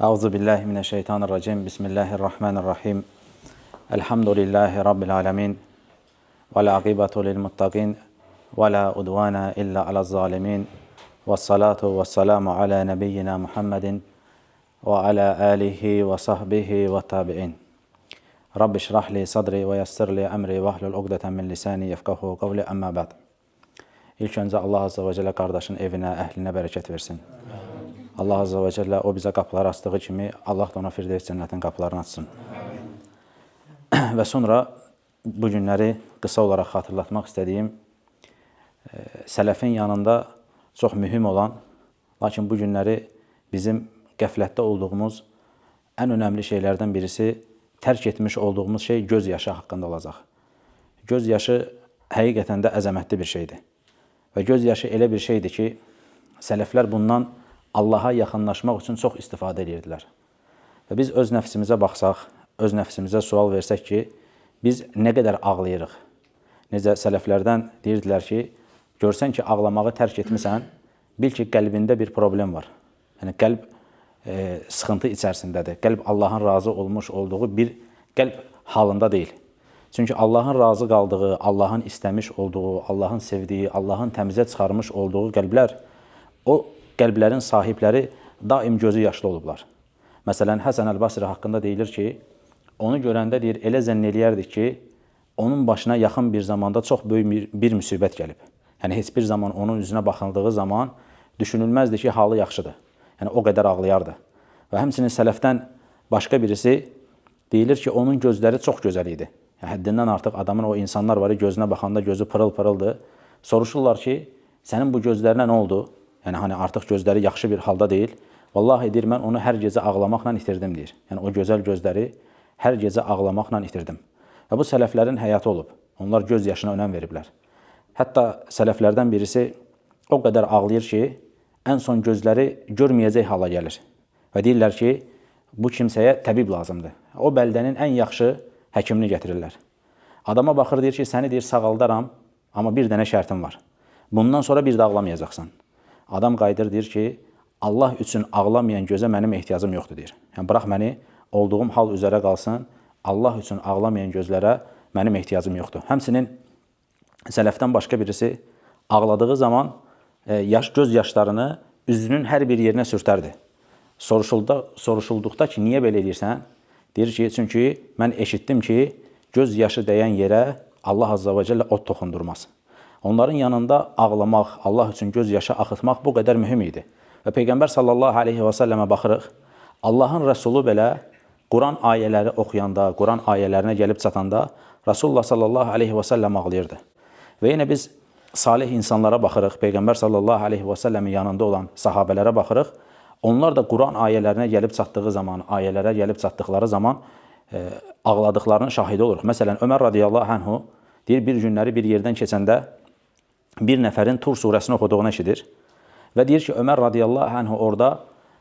Euzu billahi mineşşeytanirracim. Bismillahirrahmanirrahim. Elhamdülillahi rabbil alamin. Vel aqibetu lil muttaqin ve la udvana illa alel zalimin. Ves salatu vesselamu ala nebiyyina Muhammedin ve ala alihi ve sahbihi ve tabi'in. Rabbi şrah li sadri ve yessir li emri ve hlul uqdeten min lisani yefkahu kavli amma ba'd. İlk öncə Allah Azza və Cəllə qardaşın evinə, əhlinə bərəkət versin. Allah Azza və Cəllə o bizə qapıları açdığı kimi Allah da ona Firdevs cənnətin qapılarını açsın. Və sonra bu günləri qısa olaraq xatırlatmaq istədiyim sələfin yanında çox mühüm olan, lakin bu günləri bizim qəflətdə olduğumuz ən önəmli şeylərdən birisi tərk etmiş olduğumuz şey göz yaşı haqqında olacaq. Göz yaşı həqiqətən də əzəmətli bir şeydir. Və göz yaşı elə bir şeydir ki, sələflər bundan Allaha yaxınlaşmaq üçün çox istifadə edirdilər. Və biz öz nəfsimizə baxsaq, öz nəfsimizə sual versək ki, biz nə qədər ağlayırıq? Necə sələflərdən deyirdilər ki, görsən ki, ağlamağı tərk etmisən, bil ki, qəlbində bir problem var. Yəni qəlb sıxıntı içərisindədir. Qəlb Allahın razı olmuş olduğu bir qəlb halında deyil. Çünki Allahın razı qaldığı, Allahın istəmiş olduğu, Allahın sevdiyi, Allahın təmizə çıxarmış olduğu qəlblər, o qəlblərin sahibləri daim gözü yaşlı olublar. Məsələn, Həsən Əl-Basri haqqında deyilir ki, onu görəndə deyir, elə zənn eləyərdik ki, onun başına yaxın bir zamanda çox böyük bir müsibət gəlib. Yəni heç bir zaman onun üzünə baxıldığı zaman düşünülməzdi ki, halı yaxşıdır. Yəni o qədər ağlayardı. Və həmçinin sələfdən başqa birisi deyilir ki, onun gözləri çox gözəl idi. Yəni, həddindən artıq adamın o insanlar var, gözünə baxanda gözü pırıl-pırıldır. Soruşurlar ki, sənin bu gözlərinə nə oldu? Yəni hani artıq gözləri yaxşı bir halda deyil. Vallahi deyir, mən onu hər gecə ağlamaqla itirdim deyir. Yəni o gözəl gözləri hər gecə ağlamaqla itirdim. Və bu sələflərin həyatı olub. Onlar göz yaşına önəm veriblər. Hətta sələflərdən birisi o qədər ağlayır ki, ən son gözləri görməyəcək hala gəlir. Və deyirlər ki, bu kimsəyə təbib lazımdır. O bəldənin ən yaxşı həkimini gətirirlər. Adama baxır, deyir ki, səni deyir sağaldaram, amma bir dənə şərtim var. Bundan sonra bir də ağlamayacaqsan. Adam qayıdır, deyir ki, Allah üçün ağlamayan gözə mənim ehtiyacım yoxdur, deyir. Yəni bırax məni olduğum hal üzərə qalsın, Allah üçün ağlamayan gözlərə mənim ehtiyacım yoxdur. Həmçinin sələfdən başqa birisi ağladığı zaman göz yaşlarını üzünün hər bir yerinə sürtərdi. Soruşulduqda ki, niyə belə edirsən? Deyir ki, çünki mən eşitdim ki, göz yaşı dəyən yerə Allah Azza və Cəllə od toxundurmaz. Onların yanında ağlamaq, Allah üçün göz yaşı axıtmaq bu qədər mühüm idi. Və Peyğəmbər sallallahu aleyhi və səlləmə baxırıq, Allahın Rəsulu belə Quran ayələri oxuyanda, Quran ayələrinə gəlib çatanda Rasulullah sallallahu aleyhi və səlləm ağlayırdı. Və yenə biz salih insanlara baxırıq, Peyğəmbər sallallahu aleyhi və səlləmin yanında olan sahabələrə baxırıq. Onlar da Quran ayələrinə gəlib çatdığı zaman, ayələrə gəlib çatdıqları zaman ağladıqlarının şahidi oluruq. Məsələn, Ömər radiyallahu anhu deyir, bir günləri bir yerdən keçəndə bir nəfərin Tur surəsini oxuduğunu eşidir. Və deyir ki, Ömər radiyallahu anhu orada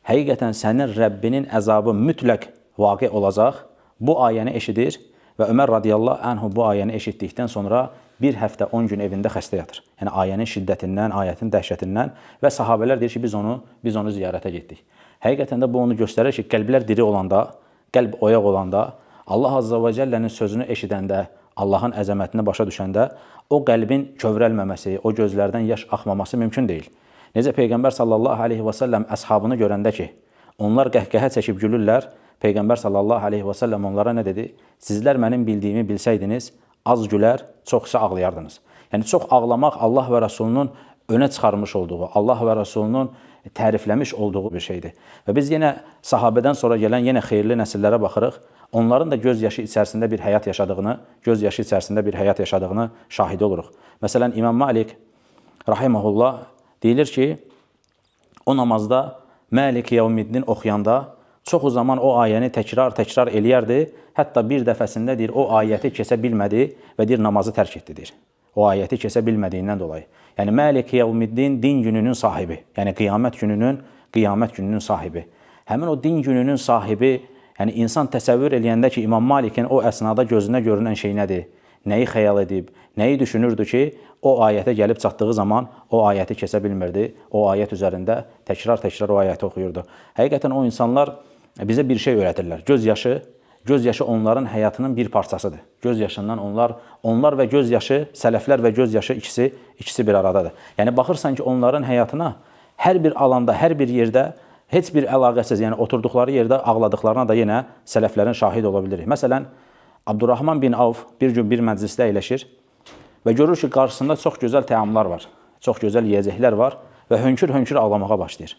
həqiqətən sənin Rəbbinin əzabı mütləq vaqe olacaq. Bu ayəni eşidir və Ömər radiyallahu anhu bu ayəni eşitdikdən sonra bir həftə 10 gün evində xəstə yatır. Yəni ayənin şiddətindən, ayətin dəhşətindən və sahabələr deyir ki, biz onu ziyarətə getdik. Həqiqətən də bu onu göstərir ki, qəlblər diri olanda, qəlb oyaq olanda, Allah Azza və Cəllənin sözünü eşidəndə, Allahın əzəmətini başa düşəndə o qəlbin kövrəlməməsi, o gözlərdən yaş axmaması mümkün deyil. Necə Peyğəmbər sallallahu aleyhi və səlləm əshabını görəndə ki, onlar qəhqəhə çəkib gülürlər, Peyğəmbər sallallahu aleyhi və səlləm onlara nə dedi? Sizlər mənim bildiyimi bilsəydiniz, az gülər, çox isə ağlayardınız. Yəni çox ağlamaq Allah və Rəsulunun önə çıxarmış olduğu, Allah və Rəsulunun tərifləmiş olduğu bir şeydir. Və biz yenə sahabədən sonra gələn yenə xeyirli nəsillərə baxırıq. Onların da göz yaşı içərisində bir həyat yaşadığını, göz yaşı içərisində bir həyat yaşadığını şahidi oluruq. Məsələn, İmam Malik rahimehullah deyilir ki, o namazda Məlik Yevmiddin oxuyanda çoxu zaman o ayəni təkrar-təkrar eləyərdi. Hətta bir dəfəsində deyir, o ayəti kesə bilmədi və deyir, namazı tərk etdi, deyir. O ayəti kesə bilmədiyindən dolayı. Yəni Məlik Yevmiddin din gününün sahibi. Yəni qiyamət gününün sahibi. Həmin o din gününün sahibi, yəni insan təsəvvür eləyəndə ki, İmam Malikin o əsnada gözünə görünən şey nədir? Nəyi xəyal edib, nəyi düşünürdü ki, o ayətə gəlib çatdığı zaman o ayəti kesə bilmirdi. O ayət üzərində təkrar-təkrar o ayəti oxuyurdu. Həqiqətən o insanlar bizə bir şey öyrədirlər. Göz yaşı onların həyatının bir parçasıdır. Göz yaşından onlar və göz yaşı, sələflər və göz yaşı ikisi bir aradadır. Yəni baxırsan ki, onların həyatına hər bir alanda, hər bir yerdə heç bir əlaqəsiz, yəni oturduqları yerdə ağladıqlarına da yenə sələflərin şahid ola bilirik. Məsələn, Abdurrahman bin Avf bir gün bir məclisdə əyləşir və görür ki, qarşısında çox gözəl təamlar var, çox gözəl yeyəcəklər var və hönkür-hönkür ağlamağa başlayır.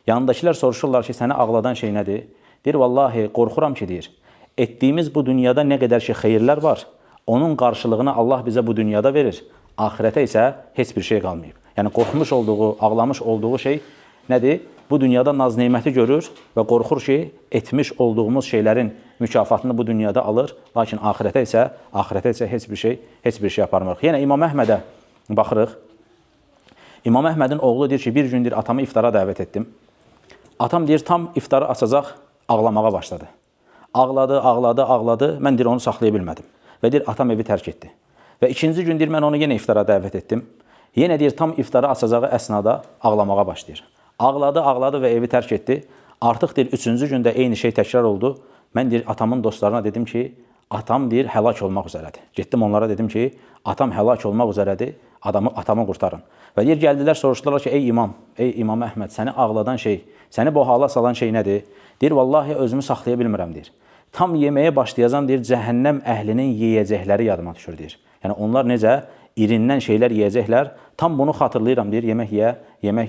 Yanındakılar soruşurlar ki, səni ağladan şey nədir? Deyir, vallahi qorxuram ki, deyir, etdiyimiz bu dünyada nə qədər ki xeyirlər var, onun qarşılığını Allah bizə bu dünyada verir. Axirətə isə heç bir şey qalmayıb. Yəni qorxmuş olduğu, ağlamış olduğu şey nədir? Bu dünyada naz-neməti görür və qorxur ki, etmiş olduğumuz şeylərin mükafatını bu dünyada alır, lakin axirətə isə heç bir şey aparmırıq. Yenə İmam Əhmədə baxırıq. İmam Əhmədin oğlu deyir ki, bir gün deyir, atamı iftara dəvət etdim. Atam deyir, tam iftarı açacaq, ağlamağa başladı. Ağladı, ağladı, ağladı. Mən deyir, onu saxlaya bilmədim. Və deyir, atam evi tərk etdi. Və ikinci gün deyir, mən onu yenə iftara dəvət etdim. Yenə deyir, tam iftarı açacağı əsnada ağlamağa başlayır. Ağladı, ağladı və evi tərk etdi. Artıq deyir, üçüncü gündə eyni şey təkrar oldu. Mən deyir, atamın dostlarına dedim ki, atam deyir, həlak olmaq üzərədir. Getdim onlara dedim ki, atam həlak olmaq üzərədir, atamı qurtarın. Və deyir, gəldilər, soruşdular ki, ey imam, ey İmam Əhməd, səni ağladan şey, səni bu hala salan şey nədir? Deyir, vallahi özümü saxlaya bilmirəm, deyir. Tam yeməyə başlayacam, deyir, cəhənnəm əhlinin yeyəcəkləri yadıma düşür, deyir. Yəni onlar necə irindən şeylər yeyəcəklər, tam bunu xatırlayıram, deyir, yemək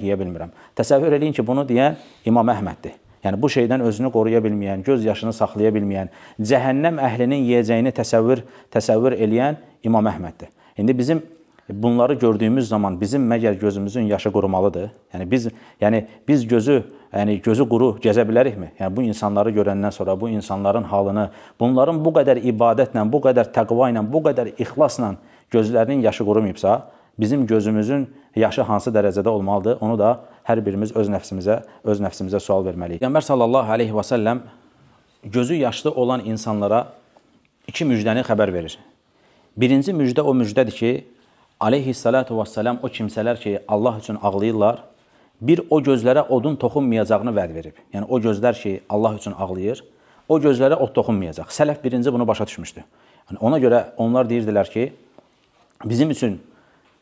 yeyə bilmirəm. Təsəvvür eləyin ki, bunu deyən İmam Əhməddir. Yəni bu şeydən özünü qoruya bilməyən, göz yaşını saxlaya bilməyən, cəhənnəm əhlinin yeyəcəyini təsəvvür eləyən İmam Əhməddir. İndi bizim bunları gördüyümüz zaman bizim məgər gözümüzün yaşı qurumalıdır? Yəni biz gözü quru gəzə bilərikmi? Yəni bu insanları görəndən sonra bu insanların halını, bunların bu qədər ibadətlə, bu qədər təqva ilə, bu qədər ixlasla gözlərinin yaşı qurumayıbsa, bizim gözümüzün yaşı hansı dərəcədə olmalıdır? Onu da hər birimiz öz nəfsimizə sual verməliyik. Peyğəmbər sallallahu əleyhi və səlləm gözü yaşlı olan insanlara iki müjdəni xəbər verir. Birinci müjdə o müjdədir ki, aleyhissalatu vesselam o kimsələr ki, Allah üçün ağlayırlar, bir o gözlərə odun toxunmayacağını vəd verib. Yəni o gözlər ki, Allah üçün ağlayır, o gözlərə od toxunmayacaq. Sələf birinci bunu başa düşmüşdü. Yəni ona görə onlar deyirdilər ki, bizim üçün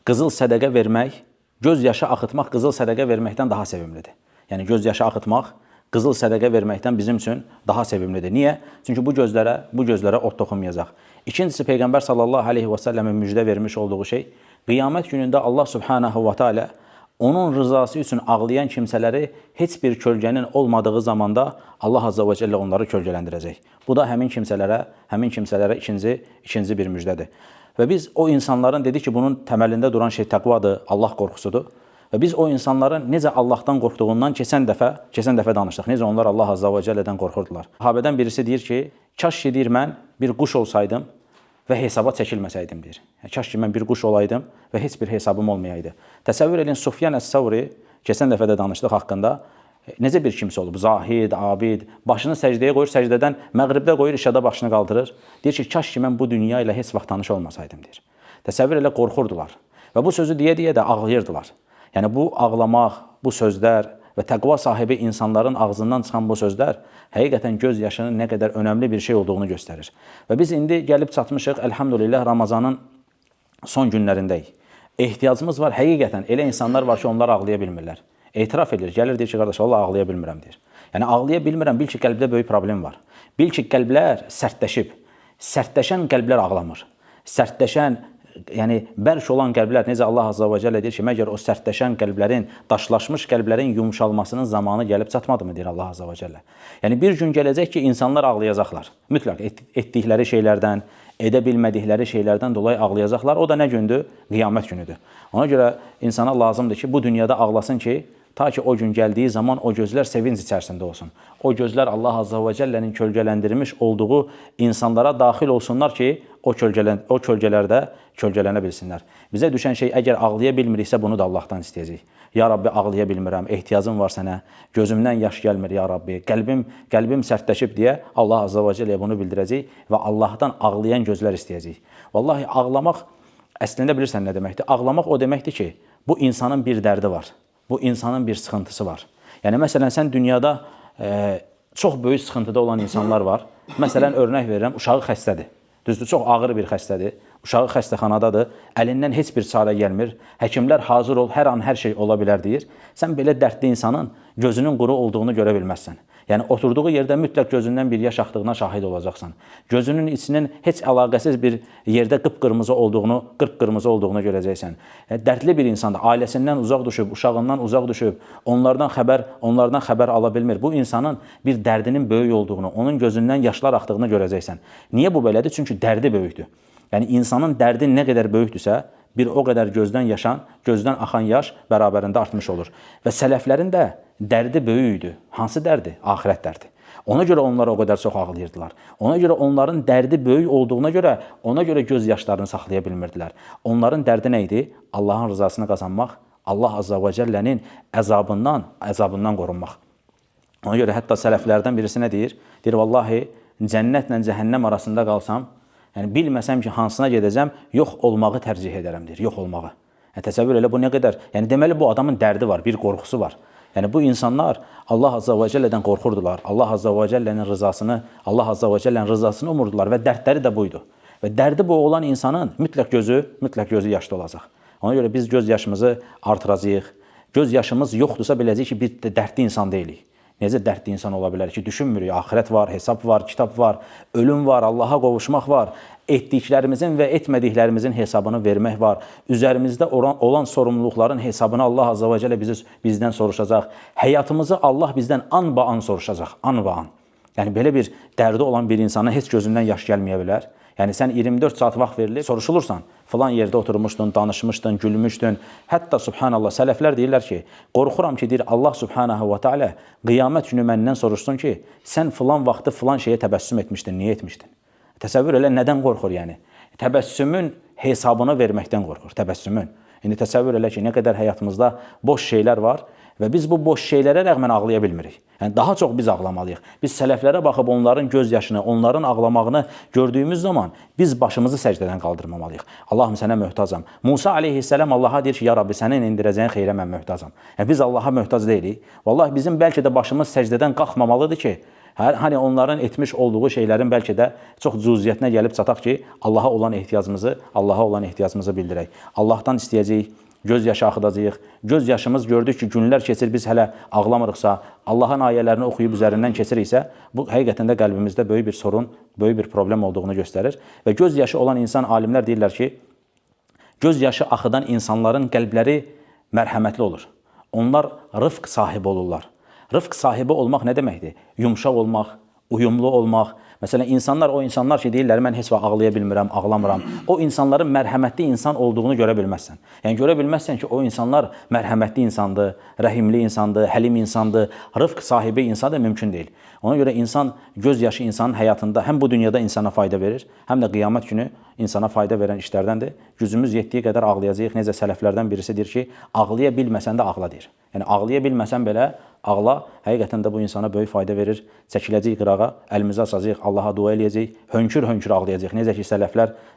qızıl sədəqə vermək, göz yaşı axıtmaq qızıl sədəqə verməkdən daha sevimlidir. Yəni göz yaşı axıtmaq qızıl sədəqə verməkdən bizim üçün daha sevimlidir. Niyə? Çünki bu gözlərə od toxunmayacaq. İkincisi, Peyğəmbər sallallahu əleyhi və səlləmin müjdə vermiş olduğu şey, qiyamət günündə Allah subhanahu və teala onun rızası üçün ağlayan kimsələri heç bir kölgənin olmadığı zamanda Allah azza və cəllə onları kölgələndirəcək. Bu da həmin kimsələrə ikinci bir müjdədir. Və biz o insanların dedik ki, bunun təməlində duran şey təqvadır, Allah qorxusudur. Və biz o insanların necə Allahdan qorxduğundan keçən dəfə danışdıq. Necə onlar Allah azza və cəllədən qorxurdular. Sahabədən birisi deyir ki, kaş ki, deyir, mən bir quş olsaydım və hesaba çəkilməsəydim, deyir. Yəni, kaş ki, mən bir quş olaydım və heç bir hesabım olmayaydı. Təsəvvür edin, Sufyan əs-Savri, keçən dəfə də danışdıq haqqında, necə bir kimsə olub? Zahid, abid, başını səcdəyə qoyur, səcdədən məğribdə qoyur, işada başını qaldırır. Deyir ki, kaş ki, mən bu dünya ilə heç vaxt tanış olmasaydım, deyir. Təsəvvür elə, qorxurdular. Və bu sözü deyə-deyə də ağlayırdılar. Yəni bu ağlamaq, bu sözlər və təqva sahibi insanların ağzından çıxan bu sözlər həqiqətən göz yaşının nə qədər önəmli bir şey olduğunu göstərir. Və biz indi gəlib çatmışıq, əlhamdülillah, Ramazanın son günlərindəyik. Ehtiyacımız var, həqiqətən elə insanlar var ki, onlar ağlaya bilmirlər. Etiraf edir, gəlir deyir ki, qardaş, vallahi ağlaya bilmirəm, deyir. Yəni ağlaya bilmirəm, bil ki, qəlbdə böyük problem var. Bil ki, qəlblər sərtləşib. Sərtləşən qəlblər ağlamır. Sərtləşən, yəni bərk olan qəlblər, necə Allah azza və cəllə deyir ki, məgər o sərtləşən qəlblərin, daşlaşmış qəlblərin yumşalmasının zamanı gəlib çatmadı mı, deyir Allah azza və cəllə. Yəni bir gün gələcək ki, insanlar ağlayacaqlar. Mütləq etdikləri şeylərdən, edə bilmədikləri şeylərdən dolayı ağlayacaqlar. O da nə gündür? Qiyamət günüdür. Ona görə insana lazımdır ki, bu dünyada ağlasın ki, ta ki o gün gəldiyi zaman o gözlər sevinc içərisində olsun. O gözlər Allah azza və cəllənin kölgələndirmiş olduğu insanlara daxil olsunlar ki, o kölgələrdə kölgələnə bilsinlər. Bizə düşən şey, əgər ağlaya bilmiriksə, bunu da Allahdan istəyəcəyik. Ya Rabbi, ağlaya bilmirəm, ehtiyacım var sənə, gözümdən yaş gəlmir ya Rabbi, qəlbim sərtləşib deyə Allah azza və cəlləyə bunu bildirəcəyik və Allahdan ağlayan gözlər istəyəcəyik. Vallahi ağlamaq əslində bilirsən nə deməkdir? Ağlamaq o deməkdir ki, bu insanın bir dərdi var. Bu insanın bir sıxıntısı var. Yəni məsələn, sən dünyada çox böyük sıxıntıda olan insanlar var. Məsələn, örnək verirəm, uşağı xəstədir. Düzdür, çox ağır bir xəstədir. Uşağı xəstəxanadadır, əlindən heç bir çarə gəlmir. Həkimlər hazır ol, hər an hər şey ola bilər deyir. Sən belə dərdli insanın gözünün quru olduğunu görə bilməzsən. Yəni oturduğu yerdə mütləq gözündən bir yaş axdığına şahid olacaqsan. Gözünün içinin heç əlaqəsiz bir yerdə qıpqırmızı olduğunu görəcəksən. Dərdli bir insandır, ailəsindən uzaq düşüb, uşağından uzaq düşüb, onlardan xəbər ala bilmir. Bu insanın bir dərdinin böyük olduğunu, onun gözündən yaşlar axdığını görəcəksən. Niyə bu belədir? Çünki dərdi böyükdür. Yəni insanın dərdi nə qədər böyükdürsə, bir o qədər gözdən axan yaş bərabərində artmış olur. Və sələflərin də dərdi böyük idi. Hansı dərdi? Axirət dərdi. Ona görə onlar o qədər çox ağlayırdılar. Ona görə onların dərdi böyük olduğuna görə, ona görə göz yaşlarını saxlaya bilmirdilər. Onların dərdi nə idi? Allahın rızasını qazanmaq, Allah Azza və Cəllənin əzabından qorunmaq. Ona görə hətta sələflərdən birisi nə deyir? Deyir, vallahi cənnətlə cəhənnəm arasında qalsam, yəni bilməsəm ki, hansına gedəcəm, yox olmağı tərcih edərəm, deyir, yox olmağı. Yəni, təsəvvür elə bu nə qədər, yəni deməli bu adamın dərdi var, bir qorxusu var. Yəni bu insanlar Allah Azza və Cəllədən qorxurdular, Allah Azza və Cəllənin rızasını, Allah Azza və Cəllənin rızasını umurdular və dərdləri də buydu. Və dərdi bu olan insanın mütləq gözü yaşlı olacaq. Ona görə biz göz yaşımızı artıracağıq. Göz yaşımız yoxdursa biləcəyik ki, bir dərdli insan deyilik. Necə dərdli insan ola bilər ki, düşünmürük, axirət var, hesab var, kitab var, ölüm var, Allaha qovuşmaq var, etdiklərimizin və etmədiklərimizin hesabını vermək var, üzərimizdə olan sorumluluqların hesabını Allah Azza və Cəllə bizdən soruşacaq, həyatımızı Allah bizdən an-ba-an soruşacaq, an-ba-an. Yəni belə bir dərdi olan bir insana heç gözündən yaş gəlməyə bilər. Yəni sən 24 saat vaxt verilir, soruşulursan, filan yerdə oturmuşdun, danışmışdın, gülmüşdün. Hətta subhanallah sələflər deyirlər ki, qorxuram ki, deyir Allah subhanahu və teala qiyamət günü məndən soruşsun ki, sən filan vaxtı filan şeyə təbəssüm etmişdin, niyə etmişdin? Təsəvvür elə nədən qorxur yəni? Təbəssümün hesabını verməkdən qorxur, təbəssümün. İndi təsəvvür elə ki, nə qədər həyatımızda boş şeylər var və biz bu boş şeylərə rəğmən ağlaya bilmirik. Yəni daha çox biz ağlamalıyıq. Biz sələflərə baxıb onların göz yaşını, onların ağlamağını gördüyümüz zaman biz başımızı səcdədən qaldırmamalıyıq. Allahım sənə möhtacam. Musa aleyhisselam Allaha deyir ki, ya Rabbi sənin indirəcəyin xeyrə mən möhtacam. Yəni biz Allaha möhtac deyilik. Vallahi bizim bəlkə də başımız səcdədən qalxmamalıdır ki, hani onların etmiş olduğu şeylərin bəlkə də çox cüziyyətinə gəlib çataq ki, Allaha olan ehtiyacımızı bildirək. Allahdan istəyəcəyik, göz yaşı axıdacağıq. Göz yaşımız gördük ki, günlər keçir, biz hələ ağlamırıqsa, Allahın ayələrini oxuyub üzərindən keçiriksə, bu həqiqətən də qəlbimizdə böyük bir sorun, böyük bir problem olduğunu göstərir. Və göz yaşı olan insan, alimlər deyirlər ki, göz yaşı axıdan insanların qəlbləri mərhəmətli olur. Onlar rıfq sahibi olurlar. Rıfq sahibi olmaq nə deməkdir? Yumşaq olmaq, uyumlu olmaq. Məsələn, insanlar, o insanlar ki, deyirlər, mən heç vaxt ağlaya bilmirəm, ağlamıram. O insanların mərhəmətli insan olduğunu görə bilməzsən. Yəni, görə bilməzsən ki, o insanlar mərhəmətli insandır, rəhimli insandır, həlim insandır, rıfq sahibi insandır, mümkün deyil. Ona görə insan, göz yaşı insanın həyatında həm bu dünyada insana fayda verir, həm də qiyamət günü insana fayda verən işlərdəndir. Gücümüz yetdiyi qədər ağlayacağıq. Necə sələflərdən birisi deyir ki, ağlaya bilməsən də ağla deyir. Yəni, ağlaya bilməsən belə ağla, həqiqətən də bu insana böyük fayda verir. Çəkiləcəyik qırağa, əlimizi açacağıq, Allaha dua eləyəcəyik, hönkür-hönkür ağlayacağıq. Necə ki,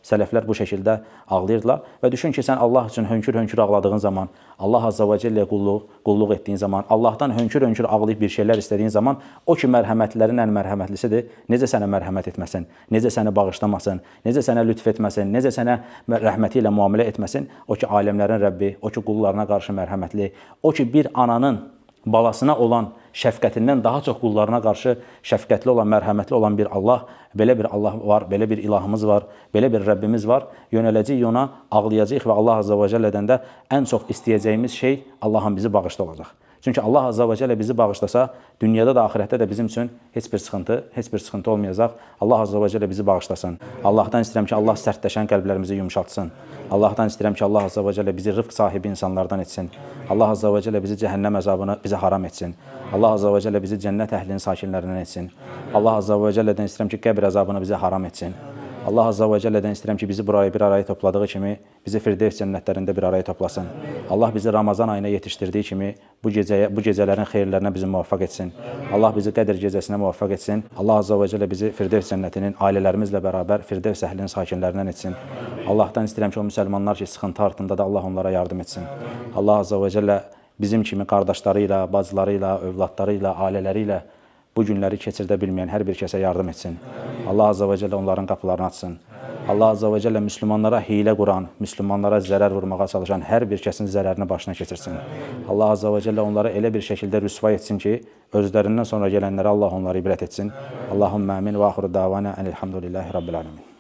sələflər bu şəkildə ağlayırdılar. Və düşün ki, sən Allah üçün hönkür-hönkür ağladığın zaman, Allah Azza və Cəlləyə qulluq etdiyin zaman, Allahdan hönkür-hönkür ağlayıb bir şeylər istədiyin zaman, o ki, mərhəmətlilərin ən mərhəmətlisidir, necə sənə mərhəmət etməsin, necə səni bağışlamasın, necə sənə lütf etməsin, necə sənə rəhməti ilə müamilə etməsin, o ki, aləmlərin Rəbbi, o ki, qullarına qarşı mərhəmətli, o ki, bir ananın balasına olan şəfqətindən daha çox qullarına qarşı şəfqətli olan, mərhəmətli olan bir Allah, belə bir Allah var, belə bir ilahımız var, belə bir Rəbbimiz var. Yönələcəyik ona, ağlayacağıq və Allah Azza və Cəllədən də ən çox istəyəcəyimiz şey Allahın bizi bağışda olacaq. Çünki Allah Azza və Cəllə bizi bağışlasa, dünyada da, axirətdə də bizim üçün heç bir sıxıntı olmayacaq. Allah Azza və Cəllə bizi bağışlasın. Allahdan istəyirəm ki, Allah sərtləşən qəlblərimizi yumşaltsın. Allahdan istəyirəm ki, Allah Azza və Cəllə bizi rıfq sahibi insanlardan etsin. Allah Azza və Cəllə bizi cəhənnəm əzabını bizə haram etsin. Allah Azza və Cəllə bizi cənnət əhlinin sakinlərindən etsin. Allah Azza və Cəllədən istəyirəm ki, qəbr əzabını bizə haram etsin. Allah Azza və Cəllədən istəyirəm ki, bizi buraya bir araya topladığı kimi, bizi Firdevs cənnətlərində bir araya toplasın. Allah bizi Ramazan ayına yetişdirdiyi kimi bu gecələrin xeyirlərinə bizi muvaffaq etsin. Allah bizi Qədr gecəsinə muvaffaq etsin. Allah Azza və Cəllə bizi Firdevs cənnətinin ailələrimizlə bərabər Firdevs əhlinin sakinlərindən etsin. Allahdan istəyirəm ki, o müsəlmanlar ki, sıxıntı altında da Allah onlara yardım etsin. Allah Azza və Cəllə bizim kimi qardaşları ilə, bacıları ilə, övladları ilə, ailələri ilə Bu günləri keçirdə bilməyən hər bir kəsə yardım etsin. Allah Azza və Cəllə onların qapılarını açsın. Allah Azza və Cəllə müsəlmanlara hiylə quran, müsəlmanlara zərər vurmağa çalışan hər bir kəsin zərərini başına keçirsin. Allah Azza və Cəllə onları elə bir şəkildə rüsvay etsin ki, özlərindən sonra gələnlərə Allah onları ibrət etsin. Allahümmə amin və axiru davana enilhamdülillahi rabbil alamin.